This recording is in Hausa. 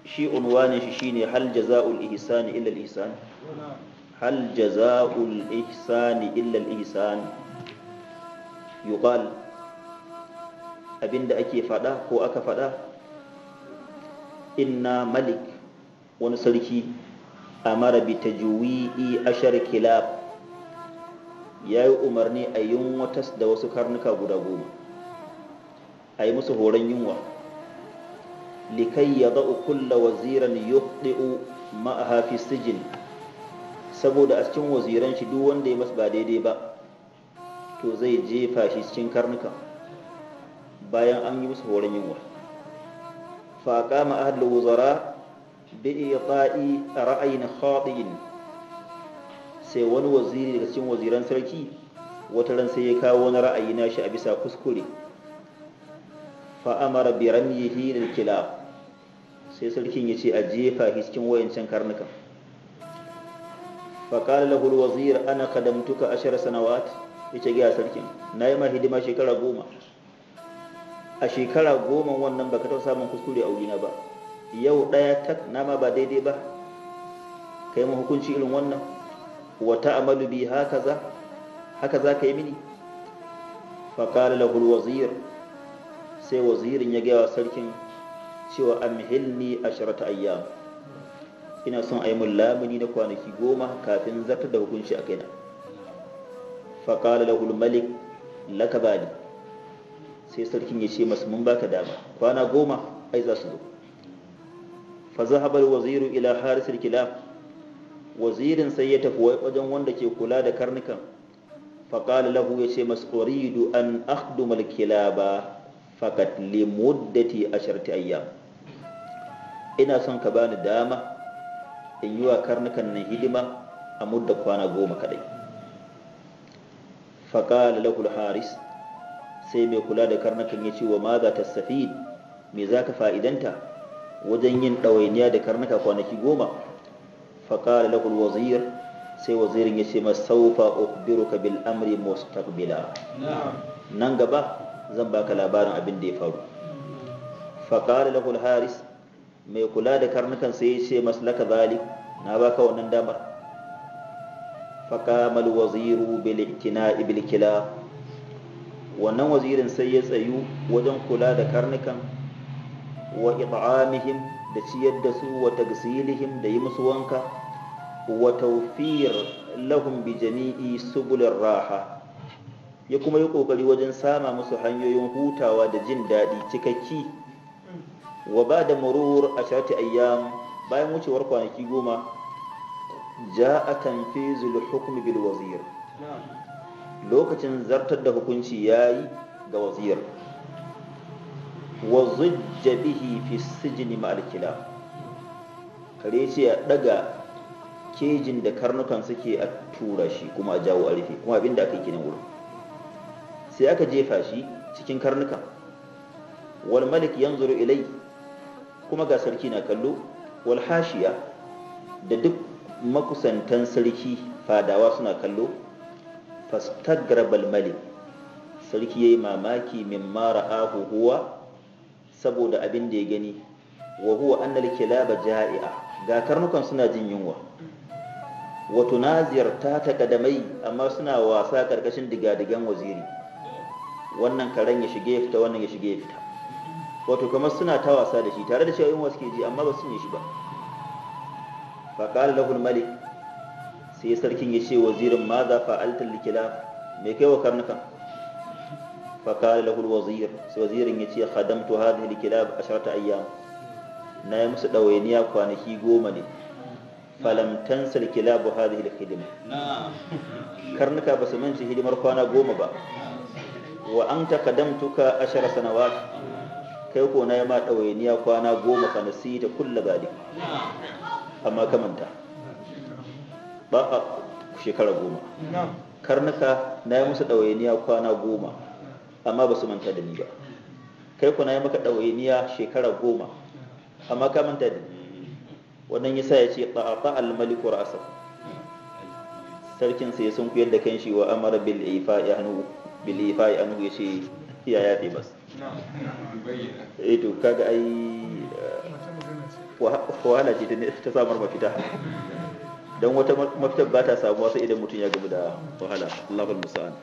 Shi unwanin shi shine hal jaza'ul ihsani illa al-ihsan. Hal jaza'ul ihsani illa al-ihsan. Yuqal, abinda ake fada ko aka fada, inna malik, wani sarki, amara bi tajwi'i ashar kilab, yayi umarni a yunwatas da wasu karnuka guda 10, a yi musu horon yunwa, likai ya za'u kulla waziran yukhdi'u ma'aha fi sijin, saboda a cikin waziran shi duk wanda ya masu ba daidai ba to zai jefa shi cikin karnuka bayan an yi musu horon yunwa. Fa qama ahlul wuzara bi ita'i ra'ayin khati'in, sai wani waziri daga cikin waziran sarki wata ran sai ya kawo wani ra'ayi nashi a bisa kuskure. Fa amara bi ramyihi lil kilab, sai sarkin ya ce a jefa shi cikin wayancan karnuka. Fa qala lahu al wazir ana khadamtuka 10 sanawat, yace ga sarkin nayi ma hidima shekara 10, a shekara 10 wannan baka taɓa samun kuskure a wurina ba, yau daya tak nama ba daidai ba kai mu hukunci irin wannan, wa ta'malu bi hakaza, haka za ka yi mini. Fa qala lahu al wazir, sai wazirin ya gaya wa sarkin cewa amhilni 10 ayyam, ina son a yi mun lamuni na kwanaki 10 kafin zartar da hukunci a kaina. Faƙala lahul malik laka bali, sai sarkin ya ce masu mun baka dama kwana 10 ai za su zo. Fa zahabal waziru ila harisil kilab, wazirin sai ya tafi wajen wanda ke kula da karnukan. Faƙala lahu, ya ce masu uridu an akhdumal kilaba fakat limuddati 10 ayyam, ina son ka bani dama in yi wa karnukan nan hidima a mudda kwana 10 kadai. Faqala lahu haris, sai mai kula da karnukan ya ce wa ma za tastafid, me zaka fa'idanta wajen yin ɗawainiya da karnuka kwanaki 10? Faqala lahu wazir, sai wazirin ya ce masa sawfa ukhbiruka bil amri mustaqbila, nan gaba zan baka labarin abin da ya faru. Faqala lahu haris, mai kula da karnukan sai ya ce maslaka zalik, na baka wannan damar. Faqama alwaziru bil iktina'i bil kilab, wannan wazirin sai ya tsayu wajen kula da karnukan, wa it'amihim, da ciyar da su, wa tagsilihim, da yi musu wanka, wa tawfir lahum bi jami'i subulir raha, ya kuma yi kokari wajen sama musu hanyoyin hutawa da jin daɗi cikakki. Wa ba da murur 10 ayyam, bayan wucewar kwanaki 10, ja'a tanfizul hukm bil wazir, lokacin zartar da hukunci yayi ga wazir. Wa zujja bihi fi sijni ma'al kilab, kare ce ya daga kejin da karnukan suke a tura shi kuma a jawo a rufe, kuma abinda aka yi kenan wurin sai aka jefa shi cikin karnukan. Wal malik yanzuru ilai, kuma ga sarki na kallo, wal hashiya, da duk makusantan sarki fadawa suna kallo. Fastagrabal malik, sarki yayi mamaki mimma ra'ahu huwa, saboda abin da ya gani, wa huwa annal kilaba ja'i'a, ga karnukan suna jin yunwa, wa tunazir ta taqadamai, amma suna wasa karkashin digadigan waziri, wannan karen ya shige ya fita, wannan ya shige ya fita, wato kamar suna ta wasa da shi tare da cewa yunwa suke ji amma ba su yi shi ba. Fa qala lahu malik, sai sarkin ya ce wazirin ma za fa'alta likilab, me kai wa karnukan? Fa qala lahu wazir, sai wazirin ya ce khadamtu hadhihi likilab 10 ayyam, na yi musu ɗawainiya kwanaki 10 ne. Falam tansal kilabu hadhihi alkhidma, karnuka ba su manci hidimar kwana 10 ba. Wa anta qadamtuka 10 sanawat, kai ko na yi ma ɗawainiya kwana 10 fa nasita kullu zalik, amma ka manta ba a shekara 10. Karnuka na yi musu ɗawainiya kwana 10 amma ba su manta da ni ba, kai ko na yi maka ɗawainiya shekara 10 amma ka manta da ni. Wannan yasa ya ce ta'ata al-maliku ra'sahu, sarkin sai sun kuyar da kanshi, wa amara bil ifa'i anhu, bil ifa'i anhu, yace ya yafe bas. Eh to kaga ai Wahala ce ta samar mafita, don wata mafitar ba ta samuwa sai idan mutum ya gamu da wahala. Allahul musta'an.